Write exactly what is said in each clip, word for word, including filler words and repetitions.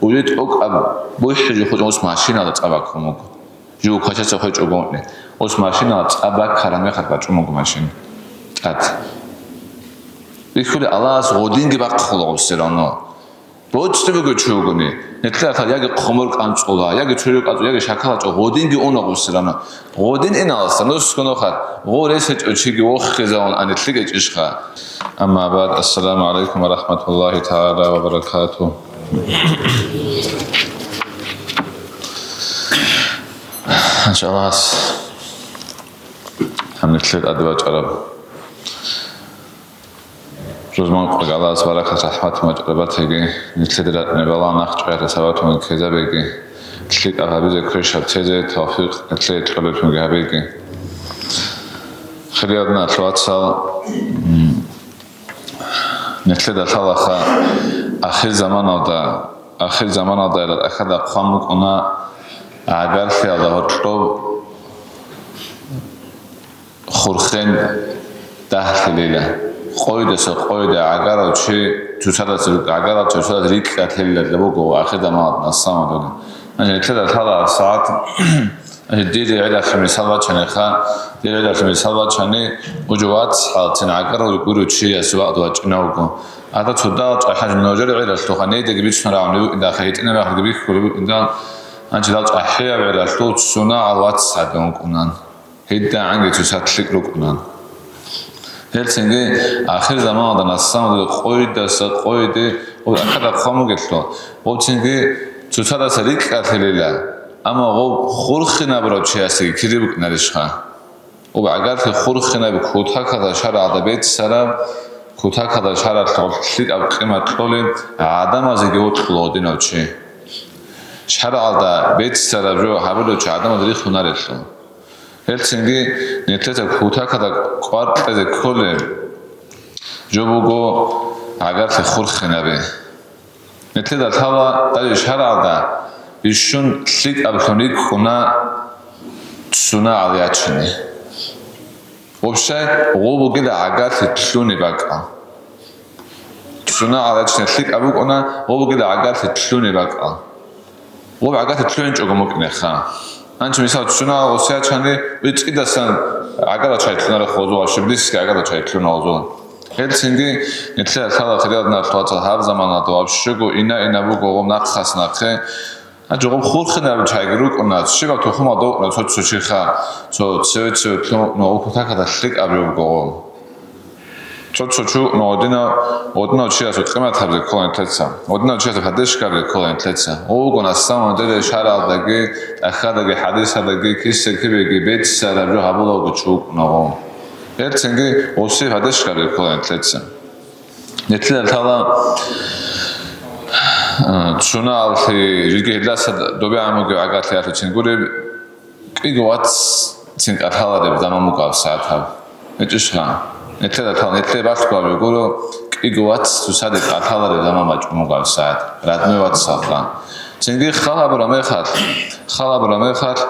Уле тӀокӀаб бухӀизе хутӀун ус машинала цӀа баккун буго. Жив квачаца хвечӀого уни. Ус машинала цӀа баккараб мехалъ бачӀун буго машина. ТӀад. Бихьули Аллагьас гъодинги бахъула гъоб все равно. БоцӀи буго чи вугони. Нилъер яги хъумур кӀанцӀула, яги цурук кӀанцӀула, яги шакал гьачӀо, гъодинги уна гъоб все равно. Гъодин иналасда нусго нухалъ гъо рес гьечӀо чиги вохизавун ани лъикӀ гьечӀищха. Амма баъд, ассаламу гӀалайкум ва рахматуллагьи тагӀала ва баракатугь. Иншаллагь, гьаниб нилъер тӀаде бачӀараб рузман къоялъ Аллагьас баракат, рахӀмат мачӀарабатеги, нилъеде ракӀнебала нахъчӀваяла сабатун ккезабеги, лъикӀаб гьабизе квешаб тезе тавфикъ нилъее кьолеб тунги гьабеги. Хириял диналъул вацал, м, нилъеда лъалаха ахир заманалда, ахир заманалда ила тӀахьазда хъван букӀуна гӀагарлъиялда гьоркьоб хурхен дагьлъилила. Къойдаса къойда гӀагарав чи цоцазда рикь-, гӀагарав цоцазда рикьалъилила буго ахир заманалда нассамалъула. Нилъеда лъала сагӀат, дир гӀелалъе мисал бачаниха, дир гӀелалъе мисал бачани, гьудул вацгӀалцин гӀагарав гурев чиясе вагӀда вачӀинавго. Гьадин цо дагьал чӀахӀи нужер гӀелалъухъа нилъедаги бицунарагӀуни букӀиндал, гьитӀинаб мехалги бихьулеб букӀиндал, гьанже дагьал чӀахӀияб гӀелалъул цунагӀал вацгӀадан вукӀунан. ГьитӀинаб цоцазда лъикӀ рукӀунан. Гьелцинги ахир заманалда нассамалъула къойдаса къойде гьеб тӀахьазда хъван бугелъул, гьебцинги цоцазда рикьалъилила, амма гьеб хурхинабурав чиясеги кири букӀинарищха? Гьеб гӀагарлъи хурхинаб кутакалда шаргӀалда беццараб, кутакалда шаргӀалъ лъикӀаб къимат кьолеб гӀадамазеги вокьула гьединав чи. ШаргӀалда беццараб жо гьабулев чи гӀадамаз рихунарелъул. Гьелцинги нилъеца кутакалда кӀвар кьезе кколеб жо буго гӀагарлъи хурхинаби. Нилъеда лъала дагьаб шаргӀалда бищун лъикӀаблъун рикӀкӀуна цунагӀал ячине. Вообще, гьеб бугила гӀагарлъи лъугьунеб бакӀал. ЦунагӀал ячине лъикӀаб букӀуна, гьеб бугила гӀагарлъи лъугьунеб бакӀал. Гьеб гӀагарлъи лъугӀинчӀого букӀинеха. Гьанже, мисал, цунагӀал гьес ячани, цӀидасан гӀагарлъи чай лъугьунарехъо гьезул, вообще близкий гӀагарлъи чай лъугьуна гьезул. Гьелцинги нилъеда лъала, хириял диналъул вацал, гьаб заманалда вообще-го ина-ина буго гьеб нахъас нахъе. Гьанже гьеб хурхинаб чайги рукӀуна, щибаб тухумалда вукӀуна цо-цо чиха, цо цеве-цеве лъугьун вукӀуна, гьеб кутакалда лъикӀаб жо буго гьеб. Цо-цо чи вукӀуна гьединав, гьединав чиясул къимат гьабизе ккола нилъеца, гьединав чиясул поддержка гьабизе ккола нилъеца. Гьеб буго на самом деле шаргӀалдаги, тӀахьаздаги, хӀадисаздаги, киса-кибеги беццараб жо гьабулев вуго чи вукӀуна гьев. Гьелцинги гьесие поддержка гьабизе ккола нилъеца. Нилъеда лъала, а, цунагӀалъи, жеги гьелдаса добегӀан бугеб гӀагарлъи гьалъуцин гуреб, кӀиго ваццин кӀалъалареб заман буго гьабсагӀат гьаб. ГьечӀищха? Нилъеда лъала, нилъее балъго гьабизе гуро, кӀиго ваццин цоцазде кӀалъалареб заман бачӀун буго гьабсагӀат, родной вацалха. Цинги хал гьабураб мехалъ, хал гьабураб мехалъ,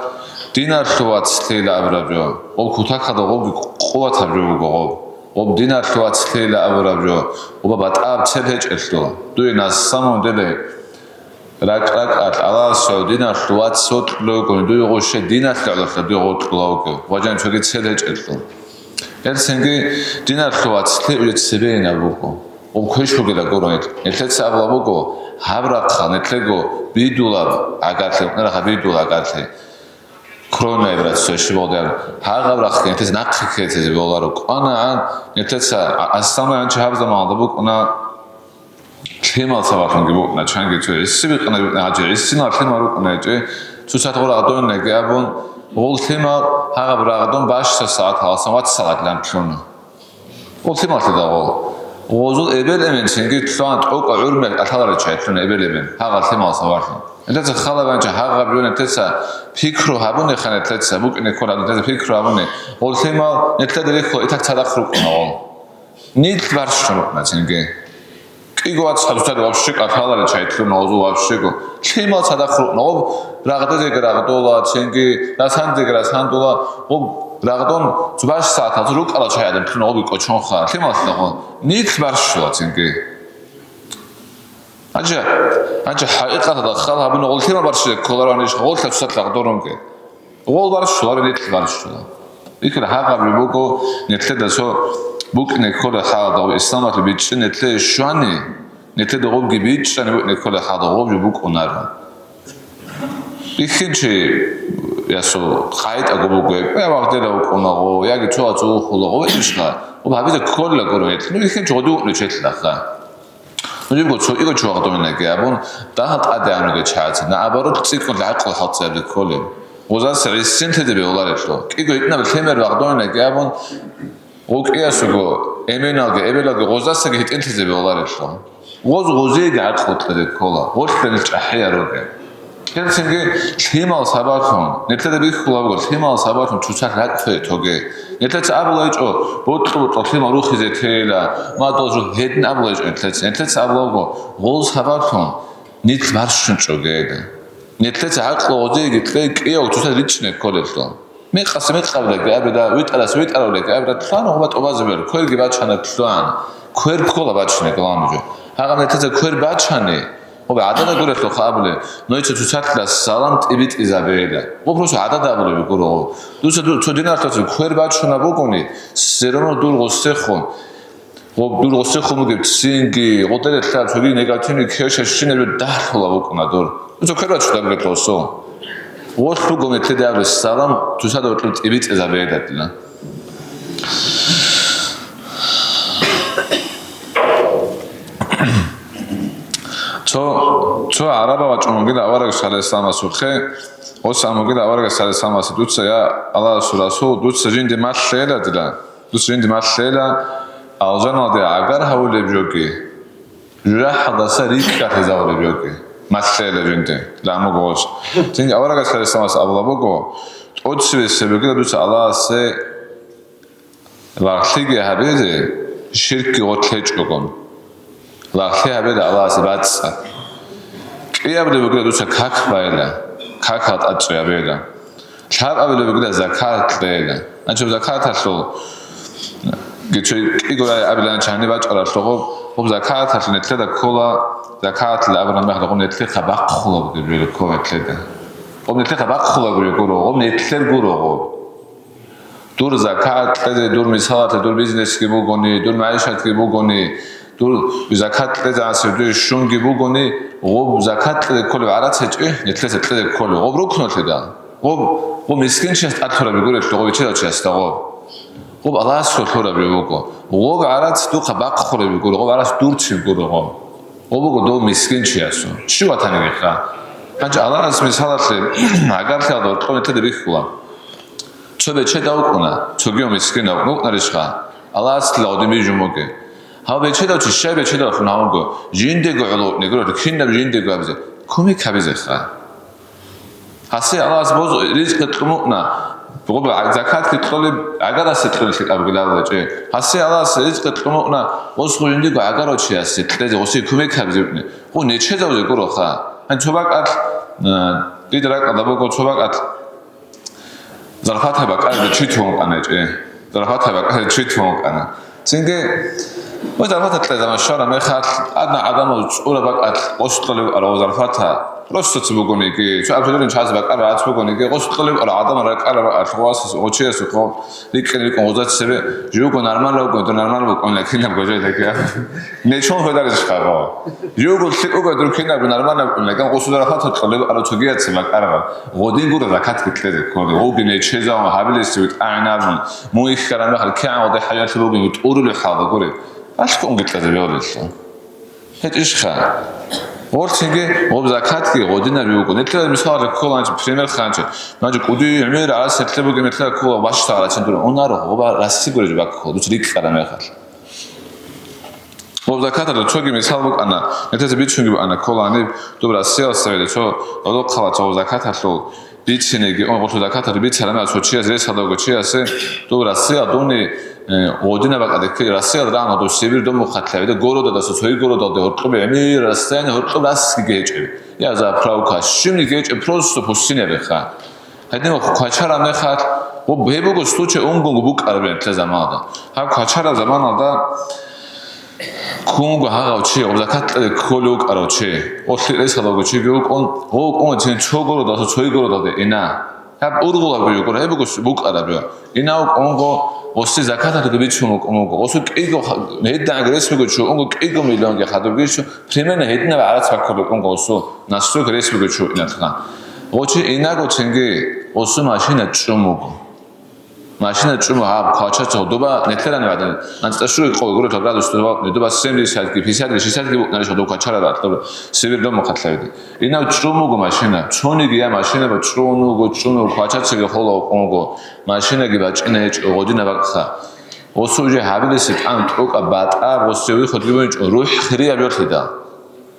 диналъул вацлъила абураб жо, гьеб кутакалда гьебги къуватаб жо буго гьеб. Гьеб диналъул вацлъила абураб жо, гьеб батӀаб цеб гьечӀелъул, дуе на самом деле ракӀ-ракӀалъ Аллагьас диналъул вац вокьулев вугони, дуе гьев щай диналъе гӀолохъе дуе вокьулев вугев, ва жан цоги цеб гьечӀелъул. Гьелцинги диналъул вацлъи уже цебейинаб буго. Гьеб квеш бугила гуро нилъ-, нилъеца абула буго, гьаб рахъал нилъего бидулаб гӀагарлъи, рахъа бидул гӀагарлъи. Кровная братство щиб гьеб? Гьагъаб рахъги нилъеца нахъе ккезе боларо. КӀванагӀан нилъеца а-, аслам гьанже гьаб заманалда букӀуна, лъимал сабаблъунги букӀуна, чанги цо гӀиси бикъана букӀуна, гьанже гӀисинал лъимал рукӀуна гьечӀи, цоцазда гъоркь гьадинеги абун, гьеб лъимал гьагъаб рагъдун бащдаб сагӀат гьаласан вацал гӀадин лъуна. Гьеб лъималлъидал гьезул эбел-эмен цинги лъугьана тӀокӀаб гӀумру кӀалъаларел чай лъуна эбел-эмен, гьагъал лъимал сабаблъун. Нилъеца хал гьабе гьанже гьагъаб жо нилъеца пикру гьабунеха, нилъеца букӀине ккола, нилъеца пикру гьабуни. Гьеб лъимал нилъеда рихьула, итак цадахъ рукӀуна гьеб. Нилъ барщун рукӀуна цинги. КӀиго вацал цоцазде вообще кӀалъаларел чай лъуна гьезул вообще-го. Лъимал цадахъ рукӀуна гьеб, рагъдезеги рагъдула, цинги расандезеги расандула, гьеб рагъдун цо бащдаб сагӀаталъур рукӀарал чай гӀадин лъуна гьебги кӀочонха, лъималлъидал гьезул. Нилъ барщула цинги. Гьанже, гьанже хӀакъикъаталда хал гьабуна гъол лъимал барщизе кколароан иш гъолъа цоцалъ гъдорунги. Гъол барщуларо, нилъ барщула. Икил гьагъаби буго, нилъеда цо букӀине кколеб хӀалда ва исламалъул бичӀчӀи нилъее щвани, нилъеда гъобги бичӀчӀани букӀине кколеб хӀалда гъоб жо букӀунаро. Бихьинчи ясул хъайтӀаго буго, я вагъдила вукӀунаго, яги цо ацӀухулаго, ва ишла, ва гьабизе ккола гуро гьелъ. Ну, бихьинчи гъодив вукӀничелъаха. Нужебго цо иго чу вагъдонаги абун, дагьал тӀаде ануге чагӀаца, наоборот, цӀикӀкӀун гӀакълу хӀалтӀизе кколеб. Гъозаса гӀисинлъизе бегьуларелъул. КӀиго гьитӀинаб лъимер вагъдонаги абун, гъукӀиясуго, эменалги, эбелалги гъозасаги гьитӀинлъизе бегьуларелъул. Гъоз гъозиеги гӀакълу кьезе ккола, гъолъ гьел чӀахӀияр ругел. Гьелцинги лъимал сабаблъун, нилъеда бихьулабго, лъимал сабаблъун цоцалъ ракӀ цое тоге. Нилъеца абулайчӀо, бутӀру-бутӀру лъимал рухизе тейила, мадугьал жо гьедин абулайчӀо нилъеца. Нилъеца абулабго, гъол сабаблъун нилъ барщун чӀогейила. Нилъеца гӀакълу гъозиеги кье кӀияв цоцалъ ричӀчӀине кколелъул. Мекъаса мекъабулаги абила, витӀарас витӀарабулаги абила, лъана гъуба тӀубазабулел, кверги бачана лъугӀан. Квер ккола бачине кколаан жо. Гьагъа нилъеца квер бачани, гъуба гӀадада гурелъулха абулеб, нойца цоцалъ салам тӀибитӀизабейила. Гъуб просто гӀадада абулеб гуро гъуб. Дуца ду-, цо диналъувцин квер бачунаб бугони, все равно дур гъусехун, гъуб дур гъусехун бугеб ццинги, гъутӀере лъаб цоги негативный кешаб щинаб жо дагьлъула букӀуна дур. Дуца квер бачунаб гьеб гъусу. Гъолъ буго нилъеда абулеб салам цоцазда гьоркьоб тӀибитӀизабейила. Цо, цо гӀараб вачӀун вугила авараг саллаллагьу гӀалайгьи вассаламасухъе, гъос ан вугила авараг саллаллагьу гӀалайгьи вассаламасе: «Дуца, я Аллагьасул Расул, дуца жинде малъейила дила, дуца жинде малъейила, алжаналде гӀагар гьавулеб жоги, жужахӀалдаса рикӀкӀалъизавулеб жоги». Малъейила жинде, ламуго гъос. Цинги авараг саллаллагьу гӀалайгьи вассаламас абула буго: «ТӀоцебесеб бугила дуца Аллагьасе лагълъиги гьабизе, ширкги гъорлъ гьечӀогун. Лагълъи гьабила Аллагьасе бацӀцӀад. КӀиабилеб бугила дуца как байила, как гьатӀа цӀуябейила. Лъабабилеб бугила закат кьейила». Гьанчо закаталъул, гьечо кӀиго рай абилан чагьни бачӀаралъугъуб, гъуб закаталъул нилъеда ккола, закаталъ абураб мехалда гъуб нилъехъа бахъула бугеб жо ккола нилъеда. Гъуб нилъехъа бахъула бугеб гуро, гъуб нилъер гуро гъуб. Дур закат кьезе, дур мисалалъе, дур бизнесги бугони, дур магӀишатги бугони, дур закат кьезе гӀасир дуе щунги бугони, гъуб закат кьезе кколеб гӀарац гьечӀи, нилъеца кьезе кколеб. Гъуб рукнулъидал. Гъуб, гъуб мискинчияс тӀад лъураби гурелъул, гъуб ичӀарав чиясда гъуб. Гъуб Аллагьасул лъураби буго. Гъуб гӀарац духъа бахъулаби гуро, гъуб гӀарац дурцин гуро гъуб. Гъуб буго дов мискинчиясул. Щив ватанигиха? Гьанже Аллагьас мисалалъе гӀагарлъиялда гьоркьоб нилъеда бихьула. Цо бечедав вукӀуна, цогияв мискинав вукӀунарищха? Аллагьасдила гъодин бижун бугеб. Гьав бечедав чи щай бечедавлъун гьавуго, жиндего гӀоло вукӀине гуро, кинаб жиндего абизе, кумек гьабизеха. Гьасе Аллагьас боз ризкъи кьун вукӀуна, гъуб закатги кьолеб, гӀагарасе кьолелъи абгилавлачӀе. Гьасе Аллагьас ризкъи кьун вукӀуна, гъос гъу жиндего гӀагарав чиясе кьезе, гъосе кумек гьабизе вукӀине. Гъу нечезавзе гуроха. Гьанже цо бакӀалъ, э, дида ракӀалда буго цо бакӀалъ, зарфат гьаб бакӀалда чи тун вукӀана гьечӀо. Зарфат гьаб бакӀалда чи тун вукӀана. Цинги, ва зарфата кьезаман щвараб мехалъ, гьадна гӀадамал цӀура бакӀалъ гъос кьолев вукӀарав зарфата. Просто цо бугониги, цо абжалурин чагӀаз бакӀараб гӀац бугониги, гъос кьолев вукӀарав гӀадамал ракӀараб бакӀалъ гъосас, гъочиясухъ рикӀкӀине рикӀкӀун гъоза цебе, живго нормально вуго, дир нормально вукӀунила кинаб гожайдаги. Нечон хведарищ хабо. Живго лъикӀ вуго, дир кинабго нормально вукӀунила, гъосул зарфата кьолев вукӀарав цогиясе бакӀараб. Гъодин гуро закатги кьезе кколеб. Гъоги нечезавун гьабилесе витӀагӀинабун. Мун ихьараб мехалъ кигӀан гъоде хӀажалъи бугин тӀурулев хӀалда гури. Алъ ккунги кьезе бегьулелъул. ГьечӀищха? Гъорцинги гъоб закатги гъодинаб буго. Нилъеда мисал кколанчи, пример ханчи. Нажи кӀуди гӀемер гӀарас гьетлъе бугеб нилъеда ккола бащдал гӀарачин дур. Унаро гъоба расси гуреб жо баккула, дуца рикӀкӀараб мехалъ. Гъоб закаталда цоги мисал букӀана, нилъеца бицунги букӀана, кколани доб Россиялъ цеве цо гӀолохъала цо гъоб закаталъул бицинеги, он гъолъул закаталъул бицараб мехалъ цо чияс рес гьабуго чиясе, доб Россия дуни, э, гъодинаб бакӀалде ккей, Россиялда рагӀана доб Сибирь доб мухъалъ гьавида, городалдаса цоги городалде гьоркьоб гӀемер расстояние, гьоркьоб расги гьечӀеб. Я заправка, щибниги гьечӀеб, просто пустыня беха. Гьедин квачараб мехалъ, гъоб гьеб буго случай, унгунго букӀараб нилъер заманалда. Гьаб квачараб заманалда Ккун вуго гьагъав чи, гъоб закат кьезе кколев вукӀарав чи, гъолъи рес гьабулев чиги вукӀун, гъов вукӀун цин цо городалъул цоги городалде ина. Гьаб ургъулаб бугеб, гьеб буго букӀараб. Инав вукӀун вуго, гъосие закаталъулги бицун вукӀун вуго. Гъосул кӀиго ха-, гьединги рес бугев чи вукӀун вуго, кӀиго миллионги хадубги чи, примерно гьединаб гӀарац баккулеб вукӀун вуго гъосул, настолько рес бугев чи вукӀиналъха. Гъов чи инаго цинги гъосул машина чӀун буго. Машина чӀун буго гьаб квачацаго, доба нилъерани гӀадан, анцӀила щуго къо гурелъул градус доба, доба семьдесятги, пятьдесятги, шестьдесятги букӀунарищха дов квачараб гьалъ, Сибирь дов мухъалъавиде. Инав чӀун буго машина, цониги я машинаба чӀун вуго, чӀун вуго, квачацаги хола вукӀун вуго, машинаги бачӀина гьечӀо, гъодинаб бакӀха. Гъосул уже гьабилесе тӀам тӀокӀаб батӀа, гъосие вихьудги бугечӀо, рухӀ хирияб йолъидал.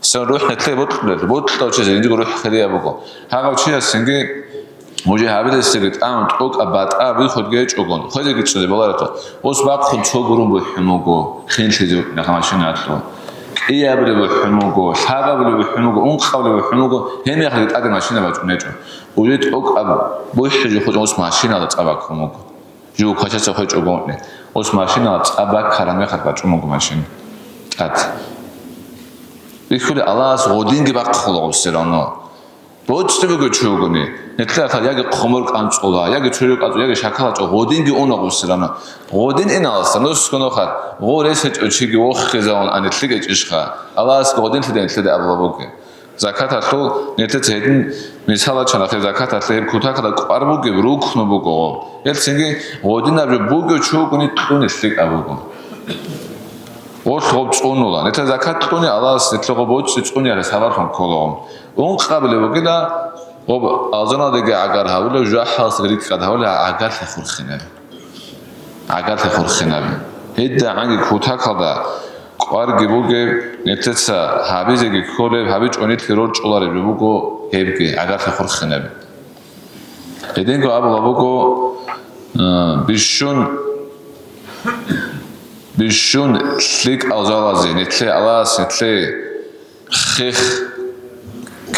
Сен рухӀ нилъее бокьулел, бокьулев чиясе жиндиего рухӀ хирияб буго. Гьагъав чиясенги, мужи гьабилесеги тӀамун тӀокӀаб батӀа бихьулги гьечӀогун, хвезеги чӀезе баларата. Ус бахъун цо гурун бухӀун буго, хинлъизе нахъа машина алъу. КӀиабилеб бухӀун буго, лъабабилеб бухӀун буго, ункъабилеб бухӀун буго, гьебмехалги тӀаде машина бачӀун гьечӀо. Уже тӀокӀаб бухӀизе хутӀун ус машинала цӀа баккун буго. Жив квачаца хвечӀого гьуни. Ус машинала цӀа баккараб мехалъ бачӀун буго машина. ТӀад. Бихьулеб Аллагьас гъодинги бахъула гъоб все равно. БоцӀи буго чи вугони, нилъеда яги хъумур кӀанцӀула, яги цоги кӀанцӀула, яги шакал гьачӀо, гъодинги уна гъоб все равно. Гъодин иналдаса нусго нухалъ, гъо рес гьечӀев чиги вохизавун ани лъикӀ гьечӀищха, Аллагьас гъодинлъидал нилъеда абула буго. Закаталъул нилъеца гьедин мисал бачана, гьеб закаталъе гьеб кутакалда кӀвар бугеб рукну буго гъоб. Гьелъ цинги гъодинаб жо бугев чи вугони кьуни лъикӀаб буго. Гъолъ гъоб цӀунула. Нилъер закат кьуни Аллагьас нилъер гъоб боцӀи цӀуниялъе сабаблъун ккола гъоб. Ункъабилеб бугила гъоб алжаналдеги гӀагар гьавулев, жужахӀалдасаги рикӀкӀад гьавулев гӀагарлъи хурхинаб. ГӀагарлъи хурхинаби. ГьедигӀанги кутакалда кӀварги бугеб, нилъеца гьабизеги кколеб, гьабичӀо нилъги рорчӀулареб жо буго гьебги, гӀагарлъи хурхинаби. Гьединго абула буго, э, бищун, бищун лъикӀал жалазе, нилъее Аллагьас нилъее хех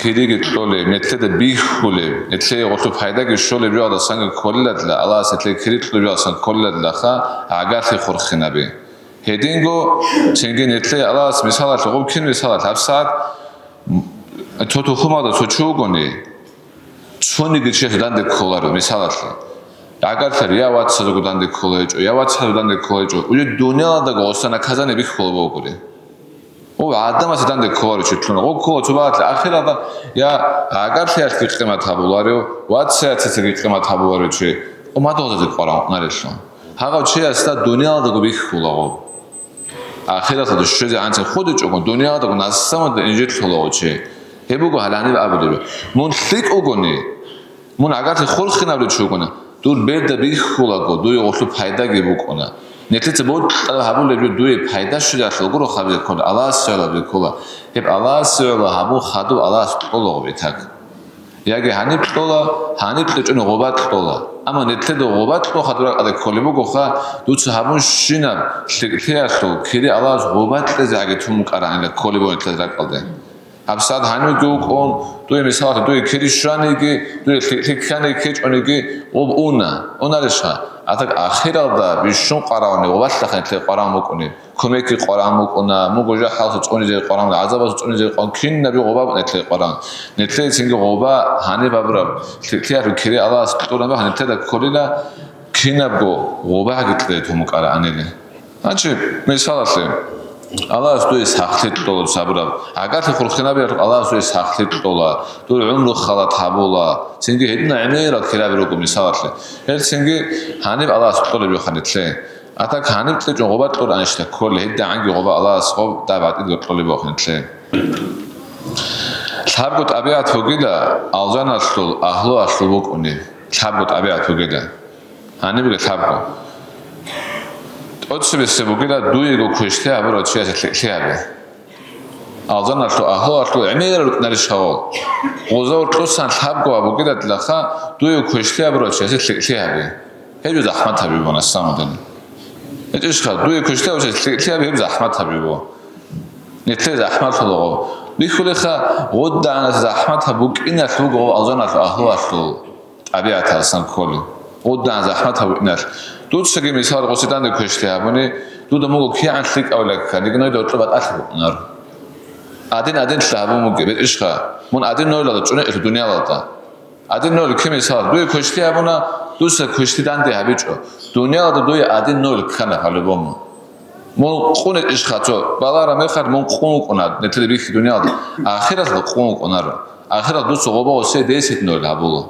кириги кьолеб, нилъеда бихьулеб, нилъее гъолъул пайдаги щолеб жоялдасанги кколелалъа, Аллагьас нилъее кири кьолеб жоялдасан кколелалъаха, гӀагарлъи хурхинаби. Гьединго цинги нилъее Аллагьас мисалалъе, гъоб кин мисалалъе, гьабсагӀат цо тухумалда цо чи вугони, цониги чиясда данде кколаро, мисалалъе. ГӀагарлъи я вацазего данде ккола гьечӀо, я вацазего данде ккола гьечӀо. Уже дуниялалдаго гъоса наказание бихьула бугури. О, гӀадамасе данде кколаро чи лъуна. Гъо ккола цо багьатлъи ахиралда я гӀагарлъиялъги къимат гьабуларо, вацаяцацаги къимат гьабуларо чи. О, мадугьалдазе къваран унарелъул. Гьагъав чиясда дуниялалдаго бихьула гъо. Ахираталда щвезегӀанцин худичӀого, дуниялалдаго насамуда инжитлъула гъо чи. Гьеб буго гьаланиб абулеб. Мун лъикӀ вугони, Мун гӀагарлъи хурхинаб чи вугони, дур берда бихьулаго, дуе гъолъул пайдаги букӀуна. Нилъеца бокьараб гьабулеб жо дуе пайда щвезегӀанлъул гуро хабизе ккола, Аллагьасе гӀоло ккола. Гьеб Аллагьасе гӀоло гьабун хадуб Аллагьас кьола гъоб итак. Яги гьаниб кьола, гьаниб кьечӀони гъоба кьола. Амма нилъеда гъоба кьун хадуб ракӀалде кколеб бугоха, дуца гьабунщинаб лъикӀлъиялъул кири Аллагьас гъоба кьезегӀаги тун букӀаранила кколеб буго нилъеда ракӀалде. ГьабсагӀат гьанивги вукӀун, дуе мисалалъе, дуе кири щваниги, дуе лъи-, лъикӀлъани ккечӀониги, гъоб уна, унарищха? ГьатӀа ахиралда бищун къварагӀуни, гъобалъахъе нилъее къварагӀун букӀуни, кумекги къварагӀун букӀуна, мугъ жужахӀалдаса цӀунизе къварагӀун, гӀазабалдаса цӀунизе къварагӀун, кинабго гъоба нилъее къварагӀун. Нилъее цинги гъоба гьаниб гьабураб, лъикӀлъиялъул кири Аллагьас кьураб мехалъ нилъеда кколила, кинабго гъобаги кьезе тун букӀаранили. Гьанже, мисалалъе, Аллагьас дуе сахлъи кьола сабураб. ГӀагарлъи хурхинабиялъухъ Аллагьас дуе сахлъи кьола, дур гӀумру халат гьабула, цинги гьединал гӀемерал кири руго, мисалалъе. Гьел цинги гьаниб Аллагьас кьолеб йоханилъе. А так гьаниб кьечӀун гъоба кьуранищ кколел, гьедигӀанги гъоба Аллагьас гъоб дагьаб гьатӀидго кьолеб йоханилъе. Лъабго тӀабигӀат бугила алжаналъул агьлуялъул букӀунеб, лъабго тӀабигӀат бугила. Гьанибги лъабго. ТӀоцебесеб бугила дуего квешлъи гьабурав чиясе лъикӀлъи гьабе. Алжаналъул агьлуялъул гӀемерал рукӀунарищ гьавал. Гъоза гьоркьосан лъабго абугила дилаха, дуего квешлъи гьабурав чиясе лъикӀлъи гьабе. Гьеб жо захӀмат гьабиба насамудани. ГьечӀищха, дуе квешлъи гьабурав чиясе лъикӀлъи гьабе, гьеб захӀмат гьабиба. Нилъее захӀмат гьалаго. Бихьулеха, гъодагӀанас захӀмат гьаб букӀиналъ буго алжаналъул агьлуялъул. ТӀабигӀаталсан кколеб. Гъудагьан захӀмат гьабуинал. Дуцаги мисал гъосиданде квешлъи гьабуни, Дуда муго кигӀан лъикӀав лакка, лигноида гьоркьоб батӀалъи букӀунаро. Адин-адинлъи гьабун бугеб, бетӀерищха, мун адин нойилалда чӀунекӀелъу дуниялалда. Адин нойил кин мисал, дуе квешлъи гьабуна, дуца квешлъи данде гьабичӀо. Дуниялалда дуе адин нойил ккана по-любому. Мун къун гьечӀищха цо, балагьараб мехалъ мун къун вукӀуна, нилъеда бихьи дуниялалда. Ахиралъ къун вукӀунаро. Ахиралъ дуца гъоба-гъосе десять нойил гьабула.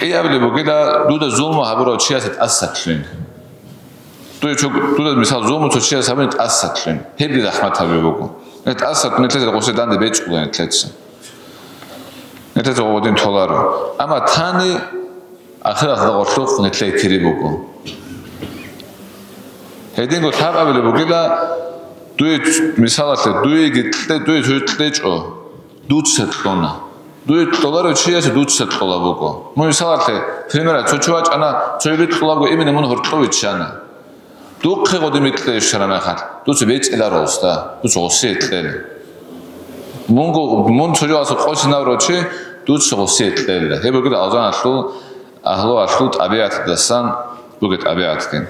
КӀиабилеб бугила дуда зулму гьабурав чиясе тӀасалъугьин. Дуе чо-, дуда, мисал, зулму цо чияс гьабуни тӀасалъугьин. Гьебги рахмат гьабизе буго. Э, тӀасалъугьин нилъеца гъосе данде бечӀула нилъеца. Нилъеца гъодин толаро. Амма тани ахиралда гъорлъухъ нилъее кири буго. Гьединго лъабабилеб бугила дуе, мисалалъе, дуеги кье-, дуе цо кьечӀо. Дуца кьуна. Дуе кьоларев чиясе дуца кьола буго. Ну, мисалалъе, примера, цо чи вачӀана, цо гьеб кьолаго имени мун гьоркьов виччана. Духъе гъодин кье вищараб мехалъ, дуца бецӀиларо гъосда, дуца гъосие кьела. Мунго, мун цо жоялъа къосинаврав чи, дуца гъосие кьела. Гьеб бугила алжаналъул, агьлуялъул тӀабигӀаталдасан бугеб тӀабигӀатги.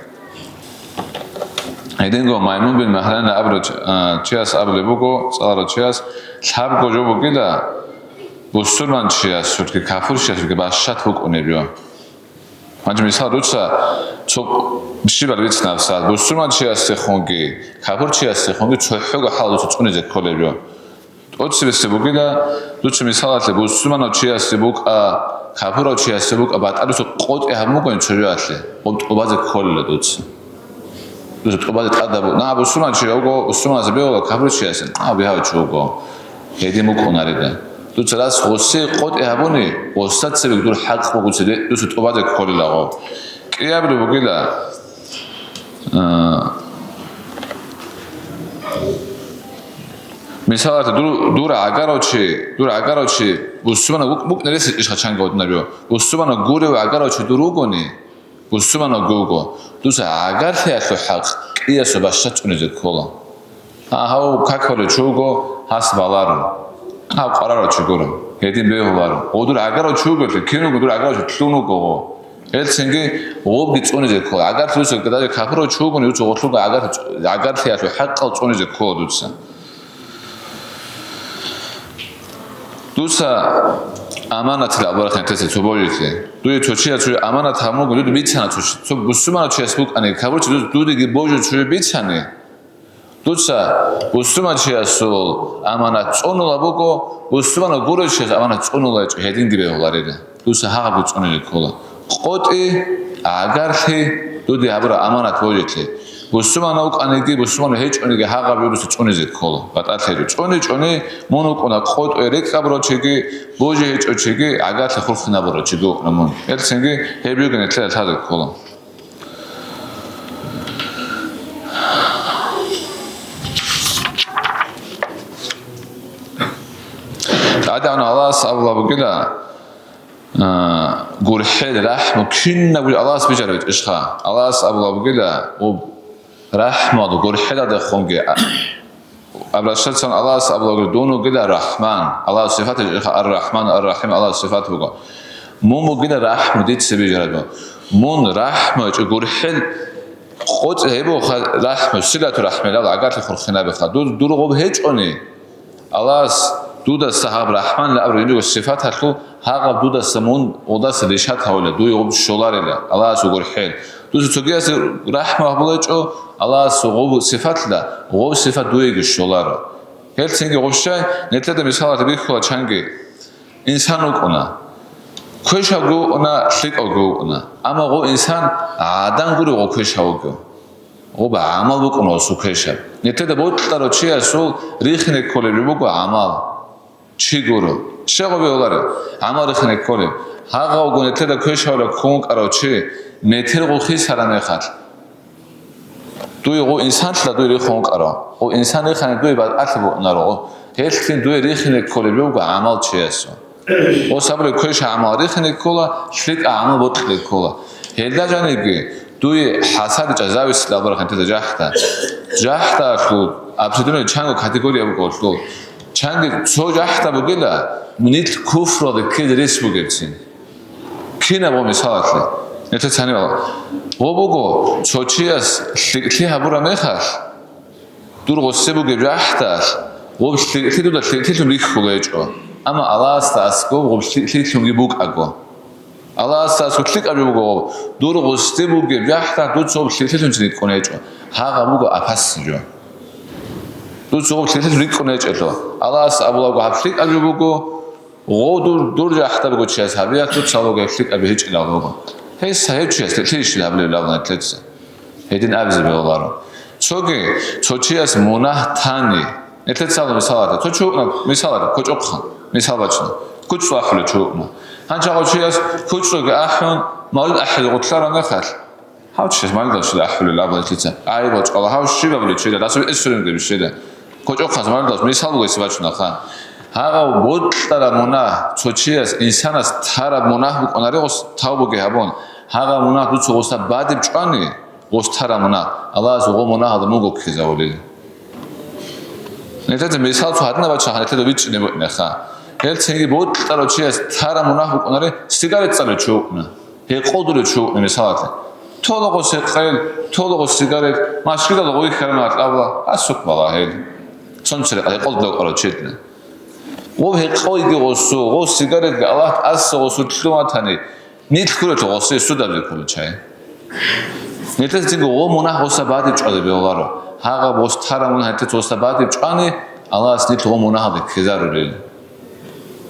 Гьединго Маймун бин Магьрана абурав чи-, а, чияс абулеб буго, цӀаларав чияс, лъабго жо бугила, бусурманчиясулги капурчиясулги бащад букӀунеб жо. Гьанже мисал, дуца цо щибал бицинаб сагӀат, бусурманчиясдехунги капурчиясдехунги цохӀого хӀал дуца цӀунизе кколеб жо. ТӀоцебесеб бугила, дуца мисалалъе бусурманав чиясе букӀа, капурав чиясе букӀа, батӀалуса къотӀи гьабун бугони цо жоялъе, гъоб тӀубазе кколила дуца. Дуца тӀубазе тӀадаб бу-, на, бусурман чи вуго, бусурманас бегьула, капур чиясе, а, бегьав чи вуго. Гьедин букӀунарида. Дуца рас гъосие къотӀи гьабуни, гъосда цебеги дур хӀакъ буго цеде, дуца тӀубазе кколила гъо. КӀиябилеб бугила, а, Мисалалъе, дур, дур гӀагарав чи, дур гӀагарав чи, бусурманав вукӀ-, вукӀнарес иш гьачанги гьодинабио. Бусурманав гурев гӀагарав чи дур вугони, бусурманав гуго, дуца гӀагарлъиялъул хӀакъ кӀиясул бащад цӀунизе ккола. А, гьав какалев чи вуго, гьас баларо. Гьав къварарав чи гуро, гьедин бегьуларо. О, дур гӀагарав чи вугелъул, кин вуго дур гӀагарав чи, лъун вуго гъо. Гьелцинги гъобги цӀунизе ккола. ГӀагарлъи дуца, даже капурав чи вугони, дуца гъорлъуго гӀагар-, гӀагарлъиялъул хӀакъал цӀунизе ккола дуца. Дуца аманатил абурахъин тесса цо божилъи. Дуе цо чияс цо аманат гьабун буго, дуде бицана цо чи-, цо бусурманав чияс букӀани, капур чи дуца дудеги божи цо бицани, дуца бусурманчиясул аманат цӀунула буго, бусурманав гурев чияс аманат цӀунула гьечӀо, гьединги бегьуларила. Дуца гьагъабги цӀунизе ккола. КъотӀи, гӀагарлъи, дуде гьабураб аманат божилъи. Бусурманав вукӀаниги, бусурманав гьечӀониги гьагъаб дуца цӀунизе ккола. БатӀалъи гьечӀо. ЦӀуни-чӀуни мун вукӀуна къотӀи рекӀкӀ гьабурав чиги, божи гьечӀев чиги, гӀагарлъи хурхинабурав чиги вукӀуна мун. Гьелцинги гьеб бугин гьелъие лъазе ккола. ТӀадегӀан Аллагьас абула бугила, а, гурхӀел, рахӀму кинабго Аллагьас бижараб иш ха. Аллагьас абула бугила, ва рахӀмал, гурхӀеладехунги, а, Абрашацан Аллагьас абулагури, дун вугила Рахман. Аллагьас сифат гьечӀеха, Ар-Рахман, Ар-Рахим Аллагьас сифат буго. Мун вугила рахӀму, дица бижараб. Мун рахӀму гьечӀо, гурхӀел къотӀи гьебуха рахӀму, силату рахӀмилал гӀагарлъи хурхинабиха. Дур, дур гъоб гьечӀони, Аллагьас дудаса гьаб Рахман абураб гьечӀого сифаталъул гьагъаб дудаса мун гъодаса лишат гьавила, дуе гъоб щоларила, Аллагьас гурхӀел. Дуца цогиясе рахӀму гьабулечӀо, Аллагьас гъоб сифатла, гъоб сифат дуеги щоларо. Гьелцинги гъоб щай, нилъеда мисалалъе бихьула чанги. Инсан вукӀуна. Квешавги вукӀуна, лъикӀавги вукӀуна. Амма гъо инсан гӀадан гурев гъо квешав вуго. Гъоб гӀамал букӀуна гъосул квешаб. Нилъеда бокьарав чиясул рихине кколеб жо буго гӀамал. Чи гуро. Щай гъо бегьулареб? ГӀамал рихине кколеб. Гьагъавго нилъеда квешавила ккун вукӀарав чи, метер гъо хисараб мехалъ. Дуе гъо инсанлъа дуе рихун вукӀарав. Гъо инсан рихани дуе батӀалъи букӀунаро. Гьелъин дуе рихине кколеб жо буго гӀамал чиясул. Гъос абулеб квеша гӀамал рихине ккола, лъикӀа гӀамал бокьине ккола. Гьелда жанибги дуе хӀасадичӀа зависть абурахъин теза жахӀда. ЖахӀдалъул определённый чанго категория буго гъолъул. Чанги цо жахӀда бугила, нилъ куфралде ккезе рес бугебцин. Кинабго мисалалъе. Нилъеца гьаниб гьаб. Гъо буго, цо чияс лъикӀлъи гьабураб мехалъ, дур гъосде бугеб жахӀдалъ, гъоб лъикӀлъи дуда лъикӀлъилъун рихьулеб гьечӀо, амма Аллагьасда аскӀоб гъоб лъикӀлъилъунги букӀаго. Аллагьасда аскӀоб лъикӀаб жо буго гъоб, дур гъосде бугеб жахӀдалъ дуца гъоб лъикӀлъилъунцин рикӀкӀун гьечӀо, гьагъаб буго опасный жо. Дуца гъоб лъикӀлъилъун рикӀкӀун гьечӀелъул, Аллагьас абулеб гьаб лъикӀаб жо буго, гъо дур, дур жахӀдаб буго чияс гьабиялъул цалуге лъикӀаби гьечӀилал руго. Гьес гьев чияс лъикӀлъи ищил гьабулеб абуна нилъеца. Гьедин абизе бегьуларо. Цоги, цо чияс мунагь тани. Нилъеца абула мисал гьатӀа. Цо чи вукӀуна, мисал гьатӀа, кочӀохъан. Мисал бачӀина. КучӀцӀу ахӀулев чи вукӀуна. Гьанже гъо чияс кучӀцӀуги ахӀун, мавлид ахӀизе гъорлъараб мехалъ, гьав чияс мавлидалщинал ахӀулел абула нилъеца. ГӀайибал чӀвала, гьав щиб абулев чила, дасу эсурин гебщила. КочӀохъанас мавлидалъ мисал буго гьесие бачунаха. Гьагъав бокьараб мунагь, цо чияс, инсанас тараб мунагь букӀунари гъос тавбуги гьабун, гьагъав мунагь дуца гъосда бадиб чӀвани, гъос тараб мунагь, Аллагьас гъо мунагьалда мунго ккезавулел. Нилъеца мисал цо гьадинаб бачаха, нилъеда бичӀчӀине букӀинаха. Гьел цинги бокьарав чияс тараб мунагь букӀунари, сигарет цӀалев чи вукӀуна. Гьекъолдулев чи вукӀуна мисалалъе. Тола гъос гьекъел, тола гъос сигарет, машгидалда гъой хьармалъ абула, асукъ бала гьел. Цонцерекъ гьекъолдулев вукӀарав чедна. Гъов гьекъойги гъосу, гъов сигаретги Аллагь тӀаса гъосу лъун ватани, нилъ ккурелъул гъосие судаб реккула чай. Нилъеца цинги гъо мунагь гъоса бадиб чӀвазе бегьуларо. Гьагъаб гъос тараб мунагь нилъеца гъоса бадиб чӀвани, Аллагьас нилъ гъо мунагьалде ккезарулел.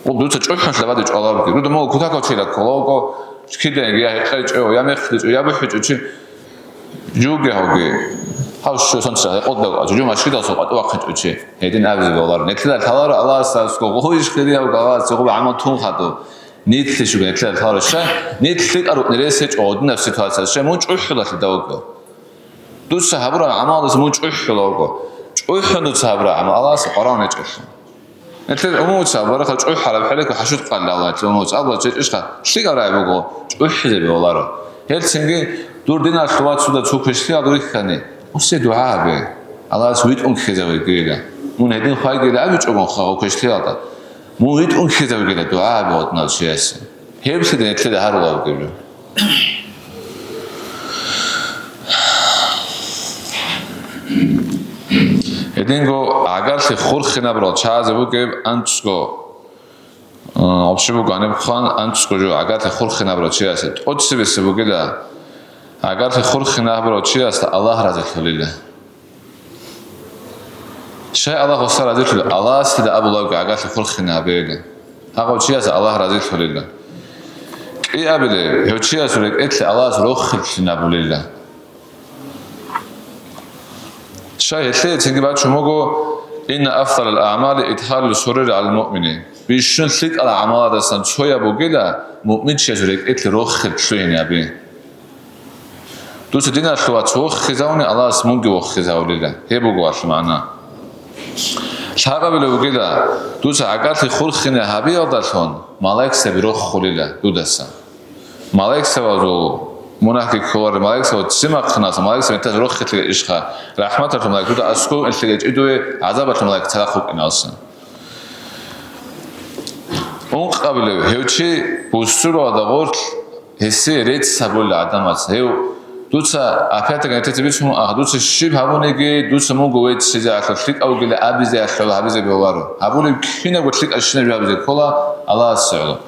Гъуб дуца чӀухӀун лъабаде чӀваларги. Руда мугъ кутакав чила кколаго, кидаги я гьекъечӀо, я мехличӀо, я бухӀичӀо чи. Жуги гьавги. Гьав щусан чила гьекъолдав, жу машгидалъул къватӀу вахъинчӀо чи. Гьедин абизе бегьуларо. Нилъеда лъаларо Аллагьасда аскӀо гъо иш хириявго Аллагьас гъуб гӀамал тун хадуб. Нилъе щуги нилъеда лъаларо. Щай? Нилъ лъикӀа рукӀни рес гьечӀо гъодинаб ситуация. Щай мун чӀухӀулалъе давго. Дуца гьабураб гӀамалдаса мун чӀухӀула вуго. ЧӀухӀун дуца гьабураб гӀамал Аллагьас къваригӀун гьечӀелъул. Нилъер умумуца бараха чӀухӀараб хӀелеко хӀашут къалла Аллагьас умумуца. Аллагь чечӀишха лъикӀаб рагӀи буго, чӀухӀизе бегьуларо. Гьелцинги дур диналъул вацуда цо квешлъиялда рихьани, усе дугӀа гьабе. Аллагьас витӀун ккезаве гила. Мун гьедин хвайгила абичӀогон хагъу квешлъиялда. Мун витӀун ккезаве гила дугӀа гьабе гъодинав чиясе. Гьеб лъида нилъеда гьарулев вугеб жо. Гьединго гӀагарлъи хурхинабурал чагӀазе бугеб анцӀго, э, вообще буго гьаниб хъван анцӀго жо гӀагарлъи хурхинабурав чиясе. ТӀоцебесеб бугила, гӀагарлъи хурхинабурав чиясда Аллагь разилъулила. Щай Аллагь гъоса разилъулев? Аллагьас дида абулавги гӀагарлъи хурхине гьабейилан. Гьагъав чияс Аллагь разилъулилан. КӀиабилев, гьев чиясул рекӀелъе Аллагьас рохеллъин абулилан. Щай гьелъие цинги бачун буго: «Инна афдалал аъмали идхалул сурури гӀалал муъмини». Бищун лъикӀал гӀамаладасан цояб бугила муъминчиясул рекӀелъе рохел лъугьине гьаби. Дуца диналъул вац вохизавуни, Аллагьас мунги вохизавулила. Гьеб буго алъ магӀна. Лъагъабилев вугила, дуца гӀагарлъи хурхине гьабиялдалъун малаикзаби рохулила дудаса. Малаикзабазул мунагьги кколаре, малаикзабаз ццин бахъиналса, малаикзаби метаз рохелъе ишха, рахӀматалъул малаик дуда аскӀов инлъиге чӀидуе, гӀазабалъул малаик цадахъ вукӀиналса. Ункъабилев гьев чи бусурбабазда гъорлъ гьесие рецц гьабулел гӀадамаз. Гьев дуца опять-таки нилъеца бицун, агь, дуца щиб гьабуниги, дуца мунго веццизе гӀоло, лъикӀав вугилан абизе гӀоло гьабизе бегьуларо. Гьабулеб кинабго лъикӀаб щинаб жо гьабизе ккола Аллагьасе гӀоло.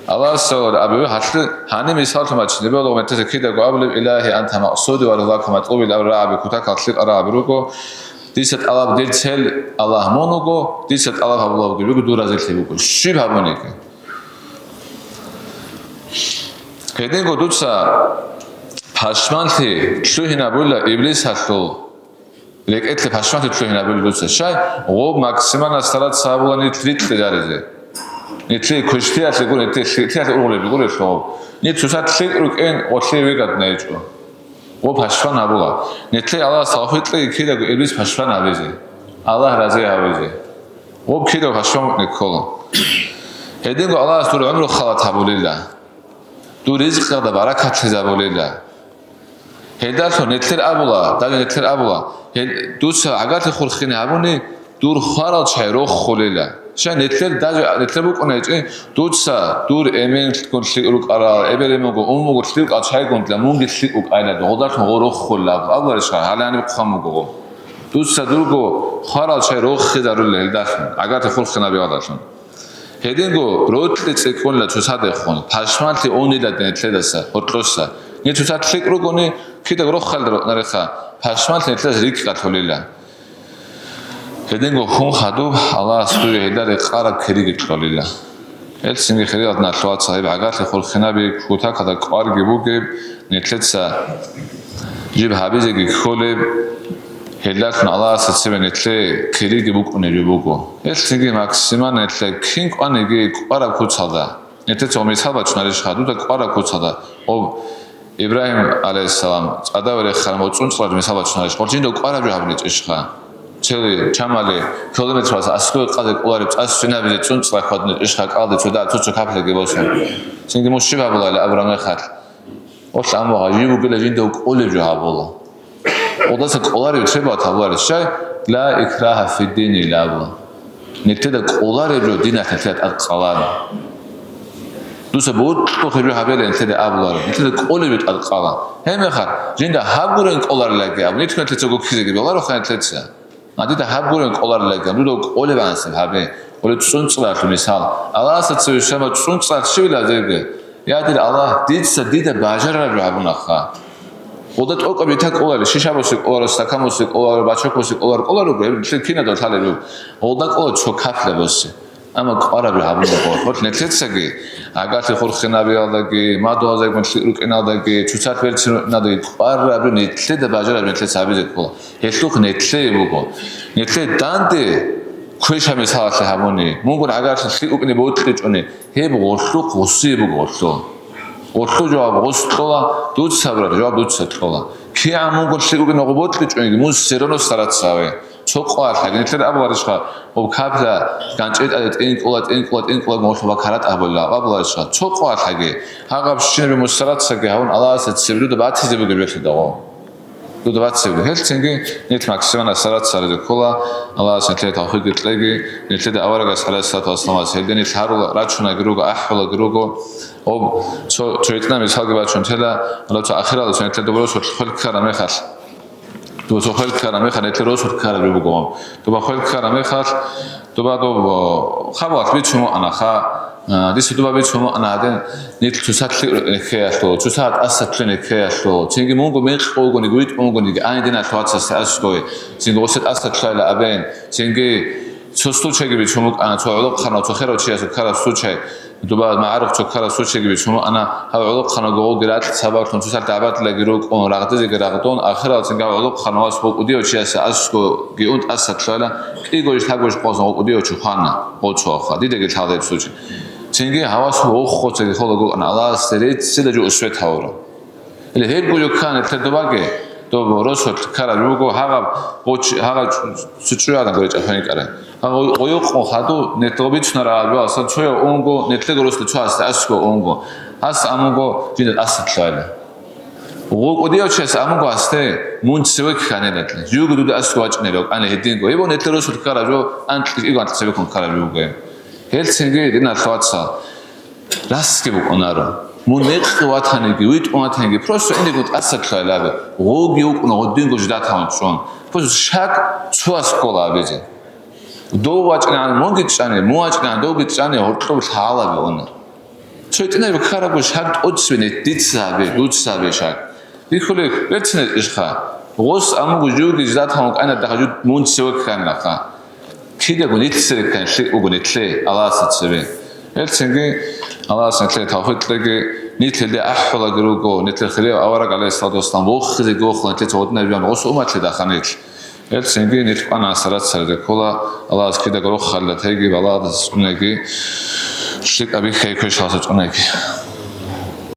Аллагьасе гӀоло абизе гьалъи-, гьаниб мисаллъун бачине бегьула, метазда кидаго абулеб: «Илагьи, анта макъсуди ва ризакука матлуби», абураб рагӀаби кутакалъ лъикӀаб рагӀаби руго. Дица тӀалаб, дир цел Аллагь мун вуго, дица тӀалаб гьабулеб бугеб буго дур разилъи буго. Щиб гьабуниги. Гьединго дуца пашманлъи лъугьинабула иблисалъул, рекӀелъе пашманлъи лъугьинабула дуца. Щай? Гъоб максимально стараться гьабула нилъ рикьи жаризе. Нилъее квешлъиялъе гуро, нилъее лъикӀлъиялъе ургъулеб гурелъул гъоб. Нилъ цоцазда лъикӀ рукӀин гъолъие вегадна гьечӀо. Гъоб пашман гьабула. Нилъее Аллагьас тавфикъ кьеги кидаго иблис пашман гьабизе, Аллагь рази гьавизе. Гъоб кидаго пашман букӀине ккола. Гьединго Аллагьас дур гӀумру халат гьабулила. Дур ризкъиялда баракат лъезабулила. Гьелдалъун нилъер абула, даже нилъер абула, гьел дуца гӀагарлъи хурхине гьабуни, дур хварал чагӀи рохулила. Щай нилъер, даже нилъер букӀунайчӀи, дуца дур эменгун лъикӀ рукӀарал, эбел-эменго умуго лъикӀал чайгундла мунги лъикӀ вукӀайна, гъодалъун гъорохъула абуларищха, гьаланиб хъван буго. Дуца дурго хварал чай рохизарулел гьелдалъун, гӀагарлъи хурхинабиялдалъун. Гьединго рокьи цӀикӀкӀунила цоцадехун, пашманлъи унила нилъедаса, гьоркьоса. Нилъ цоцалъ лъикӀ ругони, кидаг рохалда рокьнариха, пашманлъи нилъедаса рикӀкӀалъулила. Гьединго хун хадуб, Аллагьас дуе гьелда рекъараб кириги кьолила. Гьелцинги хириял диналъул вацал, гьеб гӀагарлъи хурхинаби кутакалда кӀварги бугеб, нилъеца жиб гьабизеги кколеб, гьелдалъун Аллагьасда цебе нилъее кириги букӀунеб жо буго. Гьелцинги максимально нилъее кин кӀваниги кӀвараб куцалда. Нилъеца гъо мисал бачунарищха, дуда кӀвараб куцалда, гъоб Ибрагьим, гӀалайгьиссалам, цӀадаве рехараб ва цӀунцӀраб мисал бачунарищ? Гъор жинда кӀвараб жо гьабулечӀищха? Цели чамали километралъ аскӀове къазе кӀолареб цӀас свинабизе цӀунцӀра хьвадунечӀищха кӀалде цо да цо-цо каплаги босун? Цинги мун щиб гьабулайила абураб мехалъ? Гъолъ амма гъажи бугила жинда кӀолеб жо гьабула. Гъодаса кӀоларев чебат гьабуларищ? Щай? Ла икрагьа фиддини ила абула. Нилъеда кӀолареб жо диналъ нилъеда тӀад къаларо. Дуца бокьухъе жо гьабейилан нилъеда абуларо, нилъеда кӀолеб жо тӀад къала. Гьебмехалъ, жинда гьаб гурен кӀоларилаги абун, нилъ нилъеца гуккизеги балароха нилъеца. А дида гьаб гурен кӀоларилаги абун, дуда кӀолеб гӀансиб гьабе. Гъолеб цӀунцӀралъул мисал. Аллагьасда цеве щвана цӀунцӀралъ щивилаб зебги. Я, дир Аллагь, дица дида бажарараб жо гьабунаха. Гъода тӀокӀаб ита кӀоларел, шишабосе кӀоларо, стаканбосе кӀоларо, бачокосе кӀоларо, кӀоларо, гьеб нилъер кинадал лъалеб жо. Гъолда кӀола цо каплабосе. Амма кӀвараб жо гьабун буго. Гъолъ нилъецаги, гӀагарлъи хурхинабиялдаги, мадугьалзайгун лъикӀ рукӀиналдаги, цоцалъ берцин рукӀиналдаги кӀвараб жо нилъеда бажараб нилъеца гьабизе ккола. Гьелъухъ нилъее буго. Нилъее данде квеша мисалалъе гьабуни, мунгун гӀагарлъи лъикӀ вукӀине бокьичӀони, гьеб гъолъухъ гъосие буго гъолъул. Гъолъул жаваб гъос кьола, дуца гьабураб жаваб дуца кьола. КигӀан мунгун лъикӀ вукӀине гъо бокьичӀониги, мун все равно стараться гьаве. Цо къвалъаги, нилъер абуларищха, гъоб капла ганчӀетӀаде тӀинкӀула, тӀинкӀула, тӀинкӀула гъолъуба каратӀ гьабулила, абуларищха, цо къвалъаги, гьагъаб щинаби мун старацаги гьавун Аллагьасда цебе дуда батизе бугеб бехида гъо. Дуда бацеб. Гьелцинги нилъ максимально стараться гьаризе ккола, Аллагьас нилъее тавфикъ кьеги, нилъеда аварагас гӀалайгьиссалату вассаламас гьелде нилъ гьарула, рачунаги руго, ахӀулаги руго. Об, цо, цо гьитӀинаб мисалги бачун тела, гьалаб цо ахиралда цо нилъеда дубуро цо хвел ккараб мехалъ. Дуба цо хвел ккараб мехалъ, нилъер росулъ ккараб жо буго. Дуба хвел ккараб мехалъ, дуба доб, о, хабалъ бицун вуана, ха, а, дица дуба бицун вуана гьадин, нилъ цоцалъ лъикӀ реккеялъул, цоцаха тӀаса лъугьин реккеялъул, цинги мунго мекъи вугониги, витӀун вугониги, ай диналъ вацасде аскӀове, цинги гъосде тӀаса лъугьайила абен, цинги цо случайги бицун букӀана, цо гӀолохъанав, цо херав чиясул ккараб случай, дуба магӀарухъ цо ккараб случайги бицун вуана, гьав гӀолохъанавго гъоги ракь сабаблъун цоцалъ дагӀбатилаги рукӀун, рагъдизеги рагъдун, ахирал цинги гьав гӀолохъанавас гъо кӀудияв чиясе аскӀовеги ун тӀаса лъугьайила, кӀиго иш лъабго иш къвазун гъо кӀудияв чи хвана, гъо цо ха, дидаги лъала гьеб случай. Цинги гьавас гъо хъоцаги хола гукӀана, Аллагьасде реццила жо усвет гьавурав. Или гьебго жо ккани лъе дубаги, доб росулъ ккараб жо буго, гьагъаб гъоч-, гьагъаб цо чӀуядан гуречӀа хвенкӀарай. Гьагъ гъойохъун хаду, нетго бицунараб жо, асан цояв унго, нетлего росулъ цо гьасде аскӀо унго. Гьас амунго жинда тӀаса лъугьайила. Гъо кӀудияв чияс амунго гьасде, мун цеве кканилатла. Живго дуда аскӀо вачӀнила, ани гьединго. Гьеб нетла росулъ ккараб жо, анкьи кӀиго анкьи цеве ккун ккараб жо буго. Гьелцинги, диналъ вацал, расги букӀунаро. Мун мекъи ватаниги, витӀун ватаниги, просто индего тӀаса лъугьайила абе. Гъоги вукӀуна гъодинго жидат гьавун чӀун. Просто шаг цояс ккола абизе. Дов вачӀинегӀан мунги чӀани, мун вачӀинегӀан довги чӀани, гьоркьоб лъагӀалаби уна. Цо гьитӀинаб ккарабго шаг тӀоцебе дица абе, дуца абе шаг. Бихьулеб, берцинаб ишха. Гъос амуго живги жидат гьавун кӀайнадахъа жуд мун цеве кканилаха. Кидаго нилъ цеве ккани лъикӀ буго нилъее, Аллагьасда цеве. Гьелцинги Аллагьас нилъее тавфикъ кьеги, нилъ гьелде ахӀулаги руго, нилъер хирияв авараг, гӀалайгьиссалату вассалам, вохизеги вохула нилъеца гъодинаб жан, гъосул умматлъи даханилъ. Гьелцинги нилъ кӀван гӀасарат царизе ккола, Аллагьас кидаго рохалда теги, балагьалдаса цӀунаги, лъикӀаб бихьей квешалдаса цӀунаги.